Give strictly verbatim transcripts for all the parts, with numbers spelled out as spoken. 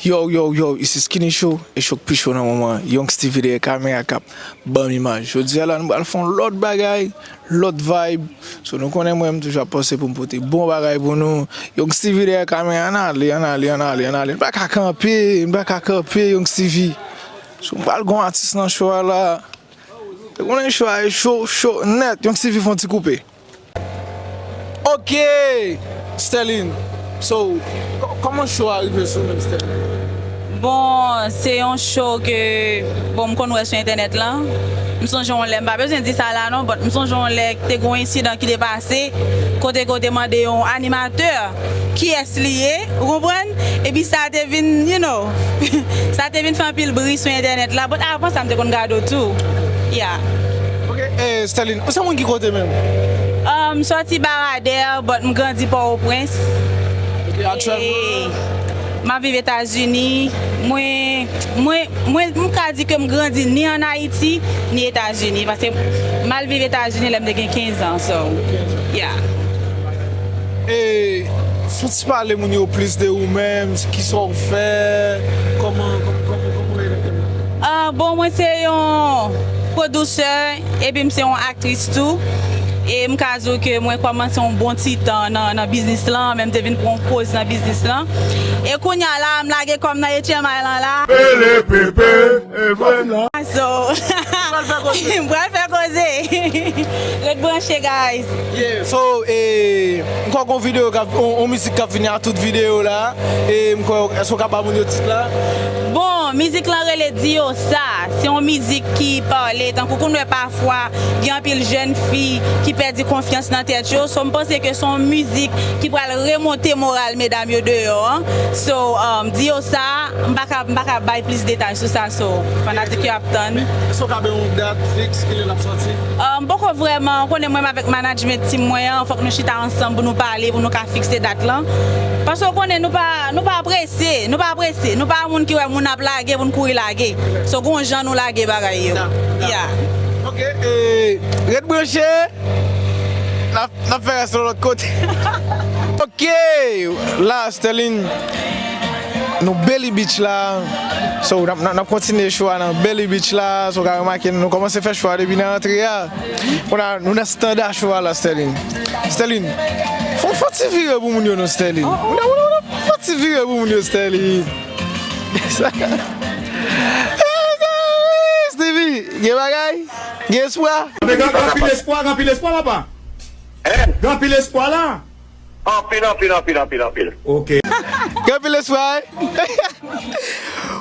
Yo, yo, yo, isi Skinny Show, e show k pi cho nan moman an. Young Steevy dèyè kamera k ap ban m imaj. Jodi a la, nou pral fè yon lòt bagay, lòt vibe. So, nou konnen mwen, m toujou ap panse pou m pote bon bagay pou nou. Young Steevy dèyè kamera, ann ale, ann ale, ann ale, ann ale. M pa ka kanpe, m pa ka kanpe, Young Steevy. So, m pral gon atis nan show a la. Ou konnen show a e cho, cho nèt. Young Steevy fè yon ti koupe. Ok, Sterline. So, kò- kòman show a rive sou menm Sterline? Bon, se yon show ke, bon, m konn wè sou entènèt lan. M sonje yon lè, m pa bezwen di sa la non, but m sonje yon lè te gen yon ensidan ki te pase, kote ke w te mande yon animatè kiyès li ye, ou konprann? Epi sa te vin, you know, sa te vin fè anpil bri sou entènèt la, but avan sa m te konn gade w tou. Yeah. Ok, eh, Sterline, ou se moun ki kote menm? Um, m sòti Baradè, but m grandi Pòtoprens. Ok, aktyèlman? E m ap viv Etazini. Mwen, mwen, mwen, m ka di ke m grandi ni ann Ayiti, ni Etazini. Paske m al viv Etazini lè m te gen kenz an, so, yeah. E, fè ti pale moun yo plis de ou menm, kisa w fè, kòman, kòman, kòman, kòman w ye nan game nan? Ah, bon, mwen se yon pwodisè, epi m se yon aktris tou. E m ka di w ke mwen kòmanse yon bon ti tan nan, nan biznis lan, men m te vin pran yon poz nan biznis lan. E kounye a la, m lage kò m nan H M I lan la. Pele pepe, e vre. So, m pral fè koze. Ret branche, guys. Yeah, so, e, m kwè gon videyo k ap, on, on mizik k ap vini a tout videyo la. E m kwè, èske w ka ba moun yo tit la? Bon, mizik lan rele Di yo sa. Se yon mizik ki pale, tankou koun wè pafwa, gen anpil jèn fi ki pèdi konfyans nan tèt yo. So, m panse ke se yon mizik ki pral remonte moral medam yo deyò an. So, um, Di yo sa, m pa ka, m pa ka bay plis detay sou sa. So, fanatik yo ap tann. Èske w ka bay yon dat fiks kilè l ap sòti? Uh, m poko vrèman, ou konnen mwen avèk management team mwen an, fòk nou chita ansanm pou nou pale, pou nou ka fikse dat lan. Paske ou konnen nou pa, nou pa prese, nou pa prese, nou pa moun ki wè moun ap lage pou n kouri lage. So, gon jan nou lage bagay yo. Da-, da-, yeah. Ok, e, ret branche. N ap, n ap fè rès lan lòt kote. Ok, la, Sterline, nou Belly Beach la. So, n ap, n ap, n ap kontinye show a nan Belly Beach la. So, w ka remake, nou kòmanse fè show a depi nan antre a. Kounye a, nou nan standa show a la, Sterline. Sterline, fè, fè ti vire pou moun yo non, Sterline. Moun yo, moun yo, moun yo, fè ti vire pou moun yo, Sterline. Steevy, gen bagay? Gen espwa? Men gen anpil espwa, gen anpil espwa, papa. Gen anpil espwa la. Anpil, anpil, anpil, anpil, anpil. Ok. Gen anpil espwa, wi.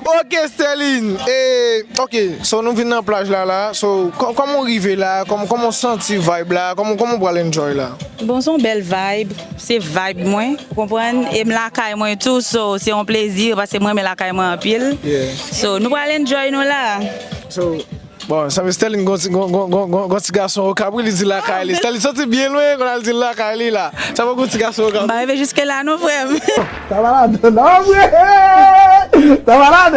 Ok, Sterline. E, ok, so nou vin nan plaj la, la. So, kò-, kòman w rive la? Kòman, kòman w santi vibe la? Kòman, kòman w pral enjoy la? Bon, se yon bèl vibe. Se vibe mwen, ou konprann? E m lakay mwen tou, so, se yon plezi, paske mwen renmen lakay mwen anpil. Yeah. So, nou pral enjoy nou la. So, bon, sanble Sterline gon ti, gon, gon, gon, gon, gon ti gason Okap, wi, li di lakay li. Sterline soti byen lwen, kounye a l di lakay li la. Sa fè gon ti gason Okap. M pa rive jiske la non, frè m. Sa malad, non, frè. Sa malad.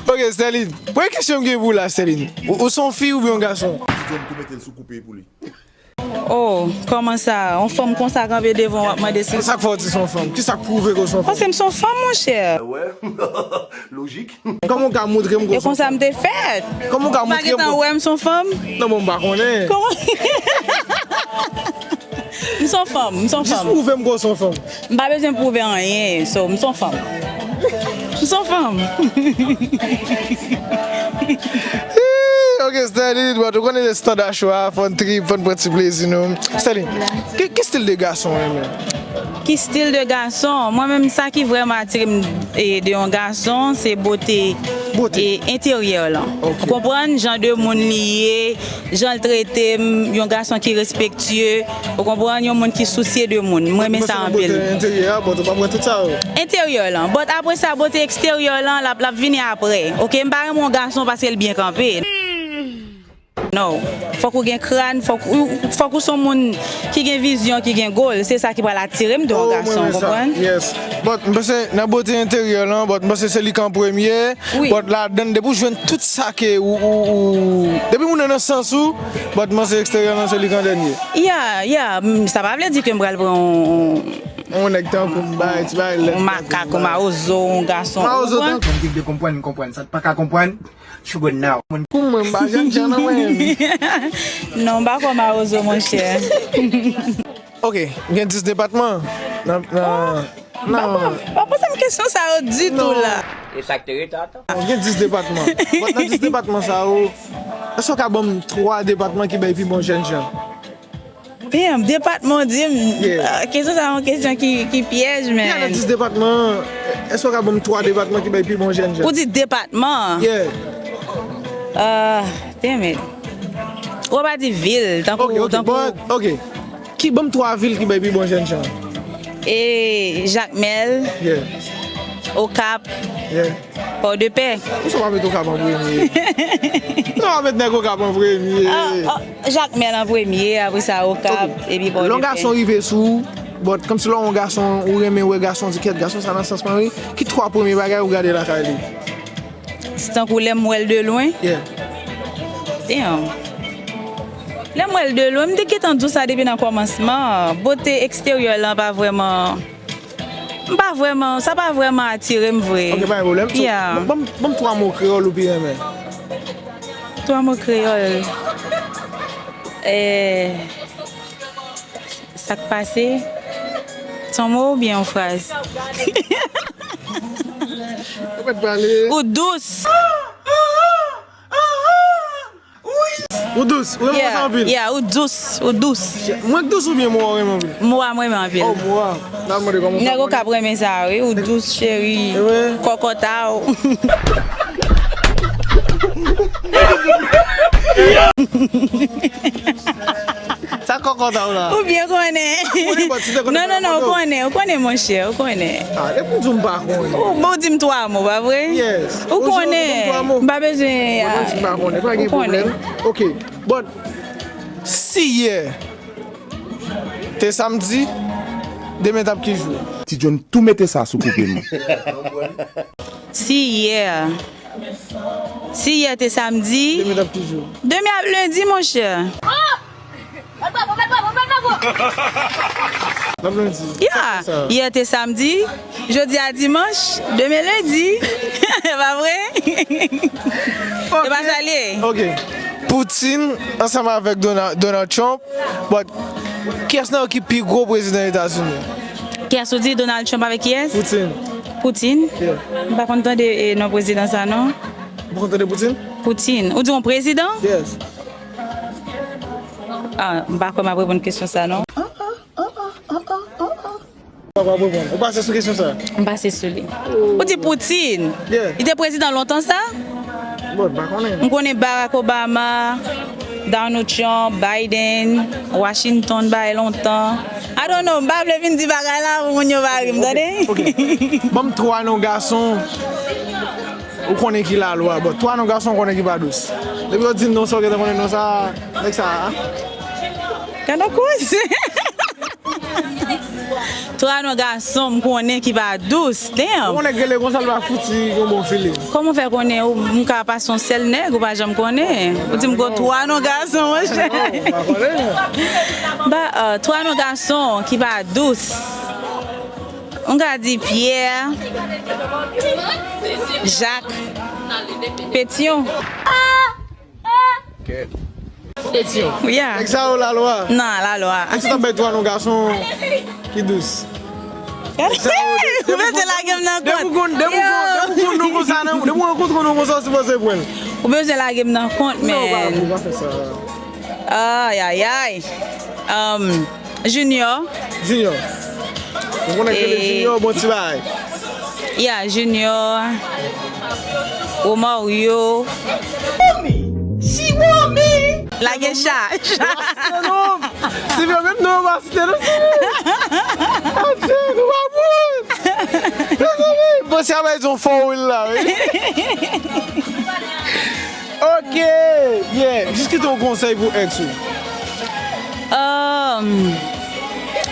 Ok, Sterline. Premye kesyon m gen pou w la, Sterline. Ou, ou se yon fi oubyen yon gason? Ti John tou mete l sou koupe pou li. Oh, kòman sa? Yon fanm konsa kanpe devan w ap mande si... Sa k fè w di se yon fanm? Kisa k pwouve ke w se yon fanm? Paske m se yon fanm, monchè. Wè, lojik. Kòman w ka montre m ke w se yon fanm? E konsa m te fèt. Kòman w ka montre m ke... Ou pa gentan wè m se yon fanm? Non, bon, m pa konnen. Kòman? M se yon fanm, m se yon fanm. Jis pwouve m ke w se yon fanm. M pa bezwen pwouve anyen, so, m se yon fanm. M se yon fanm. Ok, Sterline, bon, ou konnen se standa show a, fò n trip, fò n pran ti plezi nou. Sterline, ki, ki stil de gason w renmen? Ki stil de gason? Mwen menm, sa ki vrèman atire m, e, de yon gason, se bote, bote, e, enteryè lan. Ok. Ou konprann jan de moun li ye, jan l trete m, yon gason ki respektye, ou konprann, yon moun ki sousye de moun. Mwen renmen sa anpil. Mwen se nan bote enteryè a, but ou pa pran tout sa yo. Enteryè lan. But apre sa, bote eksteryè lan, l ap, l ap vini apre. Ok, m pa renmen yon gason paske l byen kanpe. Non. Fòk ou gen kràn, fòk ou, fòk ou se yon moun ki gen vizyon, ki gen goal. Se sa ki pral atire m de yon gason, w konprann? Yes. But m panse nan bote enteryè lan, but m panse se li k an premye. But ladann, depi w jwenn tout sa ke ou, ou, ou depi moun nan nan sans ou, but m panse eksteryè lan se li k an dènye. Yeah, yeah. M- Sa pa vle di ke m pral pran yon, Yon nèg tankou m, bay, ti bay lèt. Yon makak, yon mawozo, yon gason. Mawozo tankou. Moun ki vle konprann, konprann. Sa t pa ka konprann, you go now. Moun pou mwen, m pa jènjan non mwen. Non, m pa kwè mawozo, monchè. Ok, m gen dis depatman. Nan, nan, Pa poze m kesyon sa yo ditou la. E sa k te rete ata? M gen dis depatman. But nan dis depatman sa yo, èske w ka ban m twa depatman ki bay pi bon jènjan? Damn, depatman w di m. Ah, kesyon sa yon kesyon ki, ki pyèj, man. Yeah, nan dis depatman, èske w ka ban m twa depatman ki bay pi bon jènjan? Ou di depatman? Yeah. Ah, damn it. Ou pa di vil, tankou, tankou. Ok, ok. Ki, ban m twa vil ki bay pi bon jènjan? E Jakmèl, Okap, Pòdepè. Ou sa pa met Okap an premye? Ou sa pa met nèg Okap an premye? Jakmèl an premye, apre sa Okap, epi Pòdepè. Lè yon gason rive sou ou, but kòmsi lè w yon gason, ou renmen wè gason, di kèt gason sa nan sans mwen wi, ki twa premye bagay ou gade lakay li? Tankou lè m wè l de lwen. Damn. Lè m wè l de lwen, m te gentan di w sa depi nan kòmansman. Bote eksteryè lan pa vrèman. M pa vrèman, sa pa vrèman atire m vre. Ok, pa gen pwoblèm. So, ban m twa mo kreyòl ou pi renmen. Twa mo kreyòl. Eh. Sa k pase? Se yon mo oubyen yon fraz? Ou mèt pale. Ou dous. Ou dous. Ou renmen sa anpil. Yeah, ou dous. Ou dous. Mwen k dous oubyen mo a w renmen anpil? Mo a m renmen anpil. Oh, mo a. N a mande kòman sa. Nèg Okap renmen sa, wi. Ou dous, cheri. Kòkòt a w. Sa kòkòt a w la. Ou byen konnen. Non, non, non, ou konnen, ou konnen, monchè, ou konnen. Ah, depi w di m pa konnen. Ou, ou di m twa mo, pa vre? Yes. Ou konnen. M pa bezwen. Ou konnen. Ok. But, si yè te samdi, demen t ap ki jou? Ti John tou mete sa sou koupe m. Si yè. Si yè te samdi. Demen t ap ki jou? Demen ap lendi, monchè. N ap lendi. Yeah. Yè te samdi, jodi a dimanch, demen lendi. Pa vre? E pa sa l ye? Ok. Putin ansanm avèk Donald, Donald Trump. But kiyès nan yo ki pi gwo prezidan Etazini? Kiyès ou di, Donald Trump avèk kiyès? Putin. Putin? M pa konn tande non prezidan sa non. Ou pa konn tande Putin? Putin. Ou di yon prezidan? Yes. Ah, m pa kwè m ap reponn kesyon sa non. Ou pa pase sou kesyon sa? M pase sou li. Ou di Putin? Li te prezidan lontan sa? M konnen Barack Obama, Donald Trump, Biden, Washington bagay lontan. I don't know, m pa vle vin di bagay la pou moun yo pa ri m, tande? Ban m twa non gason ou konnen ki lalwa, but twa non gason ou konnen ki pa dous. Depi yo di m non sa, ou gentan konnen non sa, nèg sa a. Gade yon koze. Twa non gason m konnen ki pa dous. Damn. Ou konnen gele konsa l pa fouti yon bon feeling. Kòman w fè konnen? Ou, m ka pase yon sèl nèg, ou pa janm konnen. Ou di m gon twa non gason, monchè. Ba, twa non gason ki pa dous. M ka di Pyè, Jak, Petyon. Petyon. Yeah. Nèg sa yo lalwa. Nan, lalwa. Èske w t ap bay twa non gason ki dous? Ou bezwen lage m nan kont. Depi w konn, depi w konn, depi w konn non konsa, depi w rankontre non konsa, ou sipoze pran l. Ou bezwen lage m nan kont, man. Non, ou pa fè sa. Ayayay. Junior. Junior. Ou konnen k rele Junior, bon ti bagay. Yeah, Junior, Romario. Womi! Si Womi! Lage chat. Si yo menm non yo pa site non. Adye, nou pa bon. Mezanmi, bon si a bay di yon fò wil la, wi. Ok, yeah. Jis kite yon konsèy pou ex ou. Um,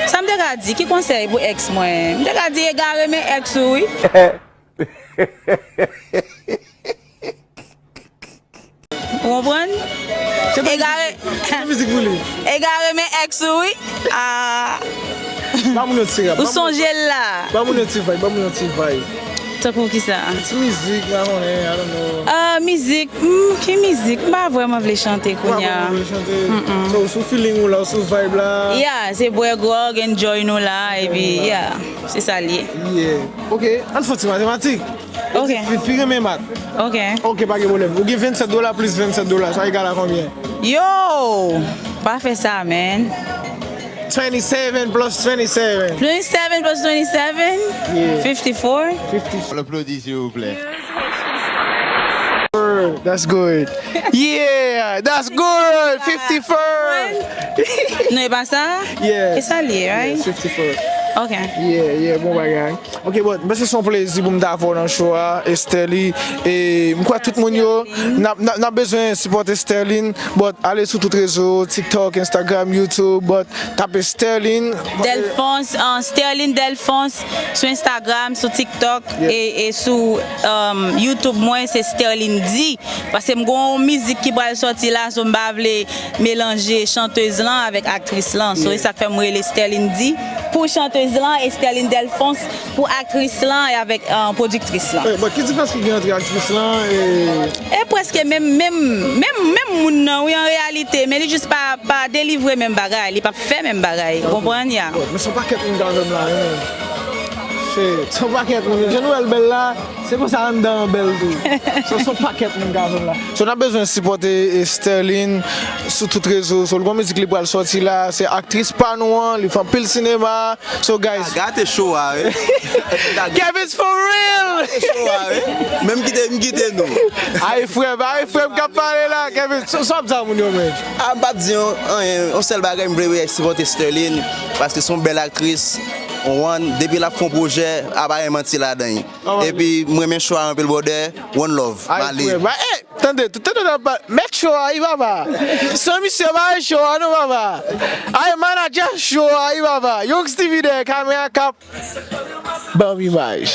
sa m te ka di, ki konsèy pou ex mwen? M te ka di egare men ex ou, wi. Ou konprann? Egare, Se mizik pou li. Egare men ex ou, wi. Ah, Ba moun yon ti rap. Ou sonje l la. Ba moun yon ti vibe, ba moun yon ti vibe. Tankou ki sa? Ti mizik, pa konnen, I don't know. Ah, mizik, hmm, ki mizik? M pa vrèman vle chante kounye a. Ou pa chante. So, sou feeling ou la, sou vibe la. Yeah, se bwè grog, enjoy nou la, epi, yeah, se sa l ye. Yeah. Ok, ann fè ti matematik. Ok. Fi, fi renmen mat. Ok. Ok, pa gen pwoblèm. Ou gen vennsèt dola plis vennsèt dola, sa egal a konbyen? Yo! Pa fè sa, man. Twenty-seven plus twenty-seven. Twenty-seven plus twenty-seven? Yeah. Fifty-four? Fifty. Ann aplodi, silvouplè. That's good. Yeah, that's good. Fifty-four. Non, e pa sa? Yeah. E sa l ye, right? Yes, fifty-four. Ok. Yeah, yeah, bon bagay. Ok, but mwen se yon plezi pou m ta avè w nan show a, Esterline. E m kwè tout moun yo, n ap, n ap, n ap bezwen sipòte Esterline, but ale sou tout rezo, TikTok, Instagram, YouTube, but tape Esterline. Delphonse, uh, Sterline Delphonse sou Instagram, sou TikTok e, e sou um, YouTube mwen se Sterline D. Paske m gon yon mizik ki pral sòti la, so m pa vle melanje chantez lan avèk aktris lan. So e sa k fè m rele Sterline D pou chantez lan e Sterline Delphonse pou aktris lan e avèk uh, pwodiktris lan. But ki diferans ki gen ant aktris lan e E prèske menm menm menm menm moun nan wi an reyalite, men li jis pa pa delivre menm bagay, li p ap fè menm bagay, ou konprann ya? Men se yon pakèt moun k avè m la, wi. Se se yon pakèt moun. Jan nou wè l bèl la, se konsa anndan an bèl tou. Se se yon pakèt moun k avè m la. So n ap bezwen sipòte Esterline sou tout rezo. So l gon mizik li pral sòti la, se aktris pa nou an, li fè anpil sinema. So guys, Gate show a, wi. Kevin for real! Show a, wi. Menm kite m kite nou. Ay frè, ay frè m k ap pale la, Kevin. So sa w ap di a moun yo, men? A, m p ap di yon anyen, yon sèl bagay m vle sipòte Sterline, paske se yon bèl aktris. One, depi l ap fè yon pwojè, a pa gen manti ladan l. Epi m renmen show a anpil brother. One love. Ay Male. Frè, ba, eh, tande, tande w ap pale. Mèt show a wi papa. San misye pa show a non papa. Ay manager show a wi papa. Young Stevie dèyè kamera k ap ban m imaj.